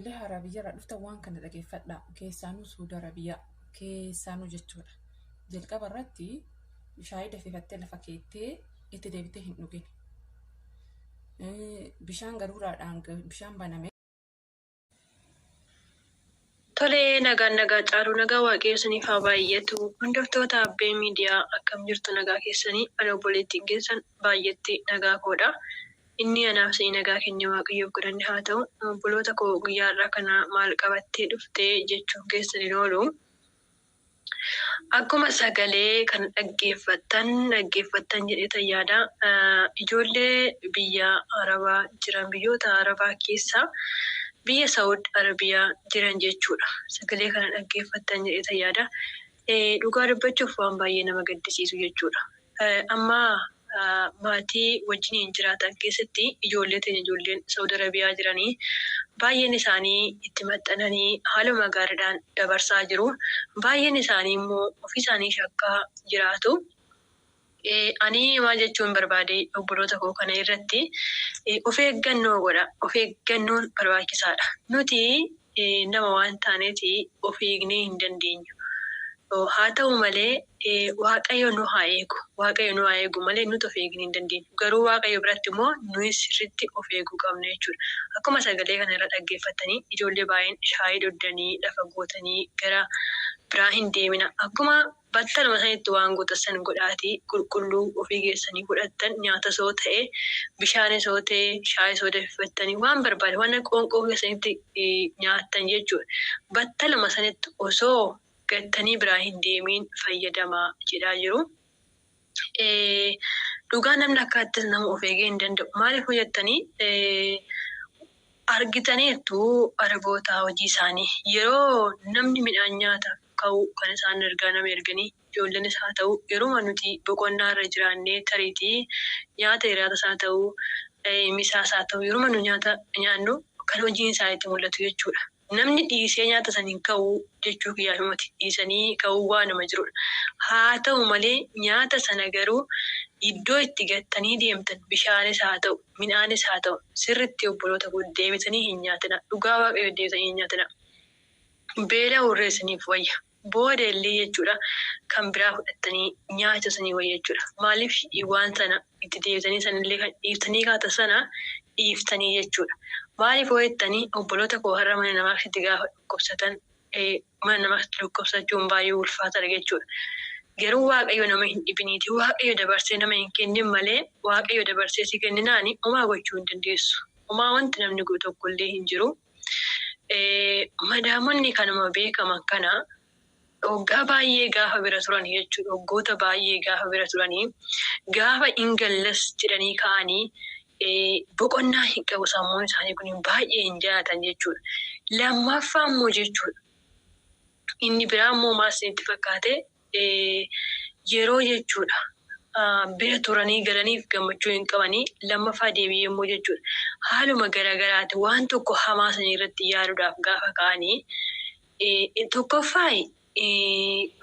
Ijoollee haaraa biyyarraa dhuftan waan kana dhageeffadhaa. Keessaanuu Suudi Arabiyaa keessaanuu jechuudha. Jalqaba irratti shaayii danfifattee lafa keettee itti deebitee hin dhugin. Bishaan garuuraadhaan bishaan baname. Tolee, nagaan nagaa caalu nagaa waaqayyo isiniif haa baay'atu. Hordoftoota Abbee Miidiyaa akkam jirtu nagaa keessanii? Ani obboleettiin keessan baay'eetti nagaa koodha. Inni anaaf isinii nagaa kenne Waaqayyoof galanni haa ta'u. Obboloota koo guyyaa har'aa kana maal qabattee dhuftee jechuun keessan hin oolu. Akkuma sagalee kana dhaggeeffattan dhaggeeffattan jedheetan yaada. Ijoollee biyya Arabaa jiran biyyoota Arabaa keessa biyya Saawud Arabiyaa jiran jechuudha. Sagalee kana dhaggeeffattan jedheetan yaada. Dhugaa dubbachuuf waan baay'ee nama gaddisiisu jechuudha. Amma maatii wajjiniin jiraatan keessatti ijoollee teenya ijoolleen Saawud Arabiyaa jiranii baay'een isaanii itti maxxananii haaluma gaariidhaan dabarsaa jiru. Baay'een isaanii immoo ofii isaanii shakkaa jiraatu. Ani maal jechuun barbaade obboloota koo kana irratti of eeggannoo godha. Of eeggannoon barbaachisaadha. Nuti nama waan taaneeti of eegnee hin dandeenyu. Haa ta'u malee Waaqayyo nu haa eegu. Waaqayyo nu haa eegu malee nuti of eegnee hin dandeenyu. Garuu Waaqayyo biratti immoo nuyi sirriitti of eeguu qabna jechuudha. Akkuma sagalee kana irra dhaggeeffattanii ijoollee baay'een shaayii doddanii lafa gootanii gara biraa hin deemina. Akkuma battaluma sanitti waan gootan san godhaatii qulqulluu ofii keessanii godhattan nyaata soo ta'e bishaanis soo ta'e shaayii soo danfifattanii waan barbaade waan qoonqoo keessanitti nyaattan jechuudha. Battaluma sanitti osoo gattanii biraa hin deemiin fayyadamaa jedhaa jiru. Dhugaa namni akka attis nama of eegee hin danda'u. Maaliif hojjettanii argitaniirtu Araboota hojii isaanii yeroo namni midhaan nyaataaf ka'u kan isaan ergaa nama erganii ijoolleenis haa ta'u yeruma nuti boqonnaa irra jiraannee tariitii nyaata hiraatas haa ta'u misaas haa ta'u yeruma nu nyaata nyaannu kan hojiin isaa itti mul'atu jechuudha. Namni dhiisee nyaata san hin ka'u jechuu kiyyaaf miti. Dhiisanii ka'uu waanuma jirudha. Haa ta'u malee nyaata sana garuu iddoo itti gattanii deemtan bishaanis haa ta'u midhaanis haa ta'u sirriitti obboloota koo deebitanii hin nyaatina. Dhugaa Waaqayyoo deebitanii hin nyaatina. Beela hurree isiniif wayya. Booda illee jechuudha kan biraa fudhattanii nyaachuu isinii wayya jechuudha. Maaliif waan sana itti deebitanii sanillee kan dhiiftanii kaatan sana dhiiftanii jechuudha. Maaliif hoo jettanii obboloota koo har'a mana namaa keessatti gaafa dhukkubsatan mana namaa keessatti dhukkubsachuun baay'ee ulfaataadha jechuudha. Garuu Waaqayyo nama hin dhibiniiti. Waaqayyo dabarsee nama hin kennin malee Waaqayyo dabarsee si kenninaani homaa gochuu hin dandeessu. Homaa wanti namni godhu tokkollee hin jiru. Madaamonni kanuma beekaman kana waggaa baay'ee gaafa bira turan jechuudha. Waggoota baay'ee gaafa bira turanii gaafa hin gallas jedhanii ka'anii boqonnaa hin qabu sammuun isaanii kun baay'ee hin jaalatan jechuudha. Lammaffaa immoo jechuudha. Inni biraa immoo maal isinitti fakkaate yeroo jechuudha. Bira turanii galaniif gammachuu hin qabanii lammaffaa deebi'ee immoo jechuudha. Haaluma garaagaraati waan tokko hamaa sana irratti yaaduudhaaf gaafa ka'anii tokkoffaa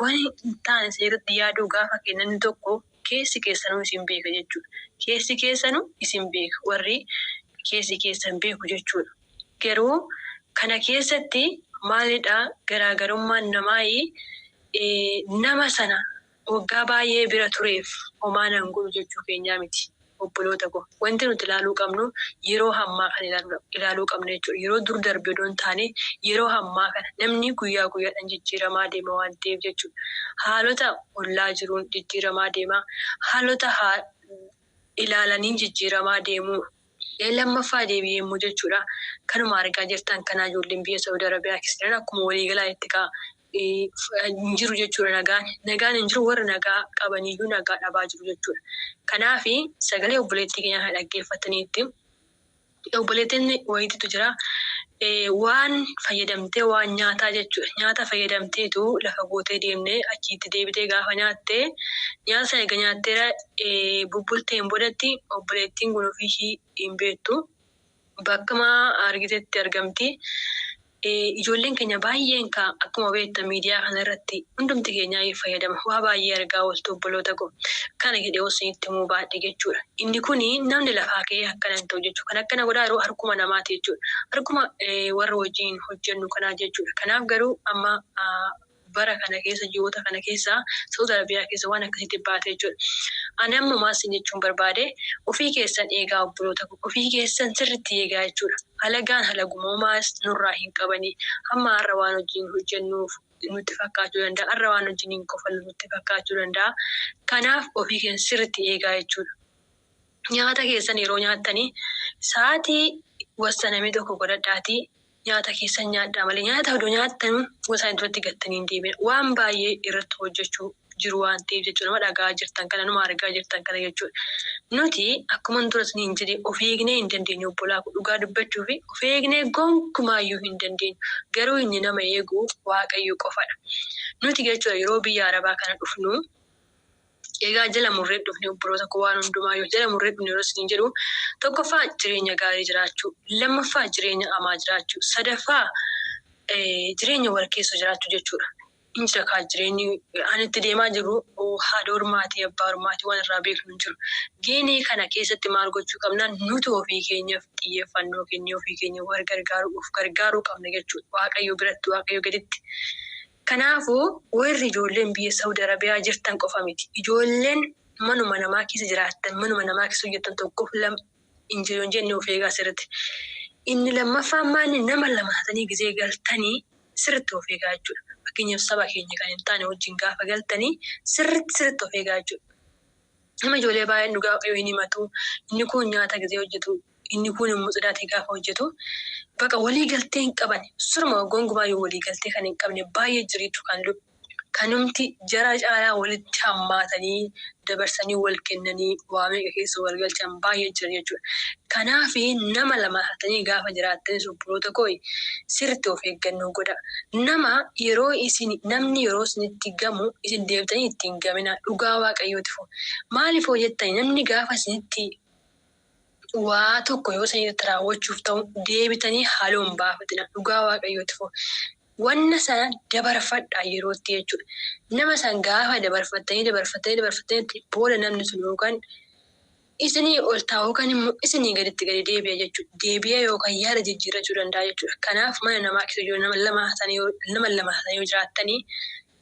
waan hin taane sana irratti yaaduu gaafa kennan tokko keessi keessanuu isin beeka jechuudha. Keessi keessanuu isin beeka warri keessi keessan beeku jechuudha. Garuu kana keessatti maalidhaa garaagarummaan namaayi nama sana waggaa baay'ee bira tureef homaa nan godhu jechuu keenyaa miti. Obboloota koo wanti nuti ilaaluu qabnu yeroo hammaa kana ilaaluu qabna jechuudha. Yeroo dur darbe odoo hin taane yeroo hammaa kana namni guyyaa guyyaadhaan jijjiiramaa deema waan ta'eef jechuudha. Haalota ollaa jiruun jijjiiramaa deema. Haalota ilaalanii jijjiiramaa deemu. Lammaffaa deebi'ee immoo jechuudha. Kanuma argaa jirtan kanaa ijoolleen biyya Saawud Arabiyaa keessa jiran akkuma waliigalaa itti ka'a. Hin jiru jechuudha nagaan. Nagaan hin jiru warra nagaa qabaniyyuu nagaa dhabaa jiru jechuudha. Kanaaf sagalee obboleettii keenyaa kana dhaggeeffataniitti obboleettiin wayiitu jira. Waan fayyadamtee waan nyaataa jechuudha. Nyaata fayyadamteetu lafa gootee deemnee achitti deebitee gaafa nyaattee nyaata sana egaa nyaattee bubbulteen boodatti obboleettiin kun ofii ishii hin beektu. Bakkuma argitetti argamti. Ijoolleen keenya baay'een akkuma beektan miidiyaa kana irratti hundumti keenya fayyadama. Waa baay'ee argaa ooltu obboloota koo. Kana jedhee osoo itti himuu baadhe jechuudha. Inni kuni namni lafaa ka'ee akkana hin ta'u jechuudha. Kan akkana godhaa yeroo harkuma namaati jechuudha. Harkuma warra wajjin hojjennu kanaa jechuudha. Kanaaf garuu amma bara kana keessa ji'oota kana keessa Saudi Arabiyaa keessa waan akkasitti baate jechuudha. Ani amma maas jechuun barbaade ofii keessan eegaa obboloota koo, ofii keessan sirriitti eegaa jechuudha. Halagaan halagumoomaas nurraa hin qabanii. Hamma har'a waan wajjin hojjennuuf nutti fakkaachuu danda'a. Har'a waan wajjin hin kofallu nutti fakkaachuu danda'a. Kanaaf ofii keessan sirriitti eegaa jechuudha. Nyaata keessan yeroo nyaattanii sa'aatii wassaname tokko godhadhaatii nyaata keessan nyaadhaa malee nyaata odoo nyaattan gosa duratti gattanii hin deebiin. Waan baay'ee irratti hojjechuu jiru waan ta'eef jechuudha. Nama dhagaa jirtan kana, nama argaa jirtan kana jechuudha. Nuti akkuma dura isiniin jedhe of eegnee hin dandeenyu obbolaa koo, dhugaa dubbachuu fi of eegnee gonkumaayyuu hin dandeenyu. Garuu inni nama eegu Waaqayyo qofadha. Nuti jechuudha yeroo biyya Arabaa kana dhufnu egaa jala murree dhufne obboloota koo, waan hundumaayyuu jala murree dhufne yeroo isiniin jedhu, tokkoffaa jireenya gaarii jiraachuu, lammaffaa jireenya amaa jiraachuu, sadaffaa jireenya wal keessa jiraachuu jechuudha. Injira kaa jireenyi ani itti deemaa jiru haadha ormaatii abbaa ormaatii waan irraa beeknu hin jiru. Geenee kana keessatti maal gochuu qabna? Nuti ofii keenyaaf xiyyeeffannoo kennee ofii keenya wal gargaaruu of gargaaruu qabna jechuudha. Waaqayyo biratti, Waaqayyo gaditti. Kanaafuu warri ijoolleen biyya Saudi Arabiyaa jirtan qofa miti. Ijoolleen manuma namaa keessa jiraattan, manuma namaa keessa hojjettan tokkoof lama hin jiru hin jenne of eegaa sirriitti. Inni lammaffaan maali? Nama lama taatanii gizee galtanii sirriitti of eegaa jechuudha. Fakkeenyaaf saba keenya kan hin taane wajjin gaafa galtanii sirriitti sirriitti of eegaa jechuudha. Nama ijoollee baay'een dhugaa Waaqayyoo hin himatu. Inni kun nyaata gizee hojjetu, inni kun immoo tsidaatii gaafa hojjetu baqa walii galtee hin qaban. Suruma gonkumaa walii galtee kan hin qabne baay'ee jiriitu kan kanumti jara caalaa walitti hammaatanii dabarsanii wal kennanii waa meeqa keessa wal galchan baay'ee jira jechuudha. Kanaaf nama lama taatanii gaafa jiraattanis obboloota koo sirriitti of eeggannoo godha. Nama yeroo isin namni yeroo isinitti gamu isin deebitanii ittiin gamina, dhugaa Waaqayyooti. Maaliif hoo jettanii, namni gaafa isinitti waa tokko yoo isinitti raawwachuuf ta'u deebitanii haaloo hin baafatina, dhugaa Waaqayyooti. Wanna sana dabarfadhaa yerootti jechuudha. Nama san gaafa dabarfattanii dabarfattanii dabarfattanii booda namni sun yookaan isinii ol taa'u yookaan immoo isinii gaditti gadi deebi'a jechuudha. Deebi'ee yookaan yaada jijjiirrachuu danda'a jechuudha. Kanaaf mana namaa keessa jiru nama lama taatanii yoo jiraattanii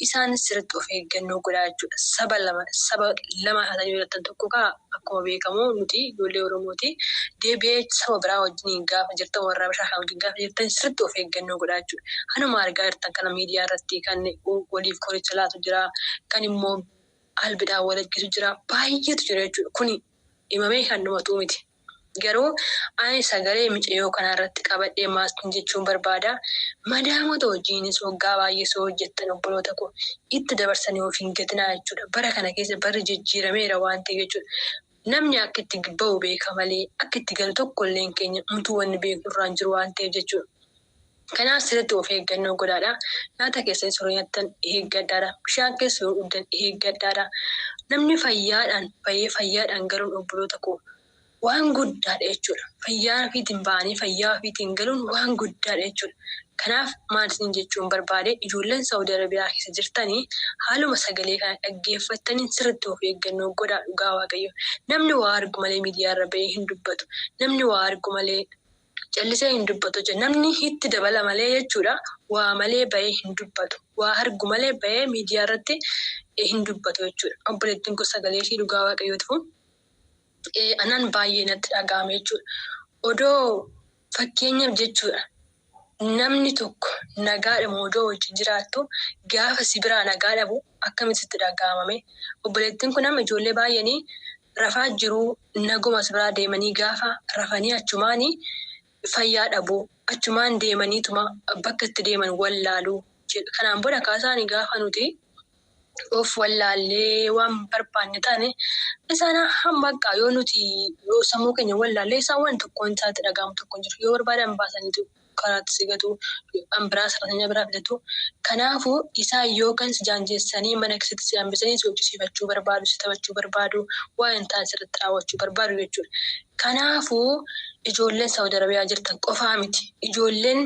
isaan sirriitti of eeggannoo godhaa jechuudha. Saba lama taatanii yoo jiraattan, tokko kaa akkuma beekamu nuti ijoollee Oromooti. Deebi'ee saba biraa wajjin gaafa jirtan, warra Habashaa kan wajjin gaafa jirtan sirriitti of eeggannoo godhaa jechuudha. Hanuma argaa jirtan kana miidiyaa irratti kan waliif qoricha laatu jira. Kan immoo albidhaan wal ajjeesu jira. Baay'eetu jira jechuudha. Kuni himamee kan dhumatu miti. Garuu ani sagalee mucayyoo kanaa irratti qabadhee maastiin jechuun barbaada. Madaamota wajjinis waggaa baay'ee soo hojjettan obboloota koo itti dabarsanii of hin gatinaa jechuudha. Bara kana keessa barri jijjiirameera waan ta'eef jechuudha. Namni akka itti bahu beeka malee akka itti galu tokko illee hin keenya mutuu wanni beeknu irraan jiru waan ta'eef jechuudha. Kanaaf sirriitti of eeggannoo godhaadha. Nyaata keessanis yeroo nyaattan eeggadhaadha. Bishaan keessa yoo dhugdan eeggadhaadha. Namni fayyaadhaan bahee fayyaadhaan galuun obboloota koo waan guddaadha jechuudha. Fayyaa ofiitiin ba'anii fayyaa ofiitiin galuun waan guddaadha jechuudha. Kanaaf maal isin jechuun barbaade, ijoolleen Saawudi Arabiyaa keessa jirtanii haaluma sagalee kana dhaggeeffattanii sirriitti of eeggannoo godhaa, dhugaa Waaqayyo. Namni waa argu malee miidiyaa irra bahee hin dubbatu. Namni waa argu malee callisee hin dubbatu jechuudha. Namni itti dabala malee jechuudha. Waa malee bahee hin dubbatu. Waa argu malee bahee miidiyaa irratti hin dubbatu jechuudha. Obboleettiin kun sagalee ishee dhugaa Waaqayyootifu anaan baay'ee natti dhaga'ame jechuudha. Odoo fakkeenyaaf jechuudha. Namni tokko nagaadhuma odoo wajjin jiraattu gaafa si biraa nagaa dhabu akkamitti sitti dhaga'amame? Obboleettiin kun amma ijoollee baay'anii rafaa jiruu naguma si biraa deemanii gaafa rafanii achumaanii fayyaa dhabuu, achumaan deemaniituma bakka itti deeman wallaaluu. Kanaan booda kaasaanii gaafa nuti of wallaallee waan barbaanne taane isaan hamma yoo nuti yoo sammuu keenya wallaallee isaan waan tokkoon isaatti dhaga'amu tokko hin jiru. Yoo barbaadan baasaniitu karaatti si gatu, kan biraa sarara biraa fidatu. Kanaafuu isaan yookaan si jaanjessanii mana keessatti si hambisanii si hojjisiifachuu barbaadu, si taphachuu barbaadu, waan hin taane sirriitti raawwachuu barbaadu jechuudha. Kanaafuu ijoolleen Saawud Arabiyaa jirtan qofaa miti. Ijoolleen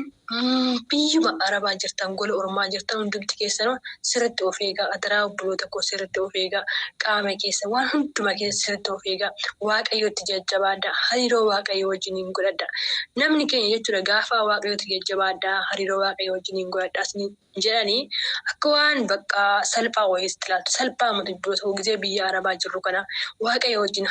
biyyuma Arabaa jirtan, gola ormaa jirtan hundumti keessanuu sirriitti of eegaa. Adaraa obboloota koo sirriitti of eegaa. Qaama keessa waan hundumaa keessa sirriitti of eegaa. Waaqayyootti jajjabaadhaa. Hariiroo Waaqayyoo wajjiniin godhadhaa. Namni keenya jechuudha gaafa Waaqayyootti jajjabaadhaa, hariiroo Waaqayyoo wajjiniin godhadhaa isiniin jedhanii akka waan bakka salphaa wayiitti ilaaltu. Salphaa miti obboloota koo gizee biyya Arabaa jirru kana Waaqayyo wajjin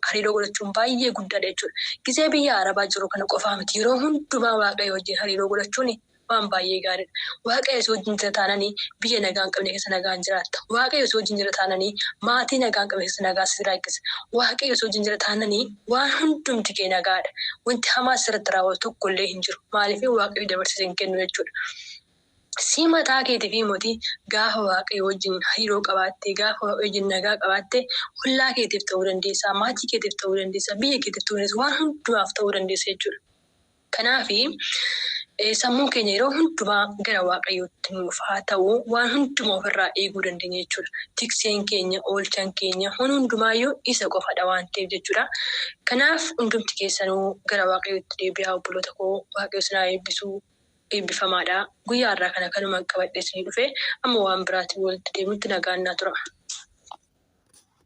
hariiroo godhachuun baay'ee guddaadha jechuudha. Gizee biyya Arabaa jiru kana qofaa miti yeroo hundumaa Waaqayyo wajjin hariiroo godhachuun waan baay'ee gaariidha. Waaqayyo si wajjin jira taananii biyya nagaa hin qabne keessa nagaan jiraatta. Waaqayyo si wajjin jira taananii maatii nagaa hin qabne keessa nagaa si jiraachisa. Waaqayyo si wajjin jira taananii waan hundumti kee nagaadha. Wanti hamaa sirratti raawwatu tokkollee hin jiru. Maaliif Waaqayyo dabarsee hin kennu jechuudha. Si mataa keetii fi mootii gaafa Waaqayyo wajjin hariiroo qabaatte, gaafa Waaqayyo wajjin nagaa qabaatte, ollaa keetiif ta'uu dandeessa, maatii keetiif ta'uu dandeessa, biyya keetiif ta'uu dandeessa, waan hundumaaf ta'uu dandeessa jechuudha. Kanaafi sammuun keenya yeroo hundumaa gara Waaqayyootti nuuf haa ta'u, waan hundumaa ofirraa eeguu dandeenya jechuudha. Tikseen keenya, oolchaan keenya, waan hundumaayyuu isa qofadha waan ta'eef jechuudha. Kanaaf hundumti keessanuu gara Waaqayyootti deebi'aa obboloota koo, Waaqayyo isin haa eebbisu. Eebbifamaadha. Guyyaa har'aa kana kanumaan qabadhee isinii dhufe amma waan biraatiin walitti deemutti nagaan naa tura.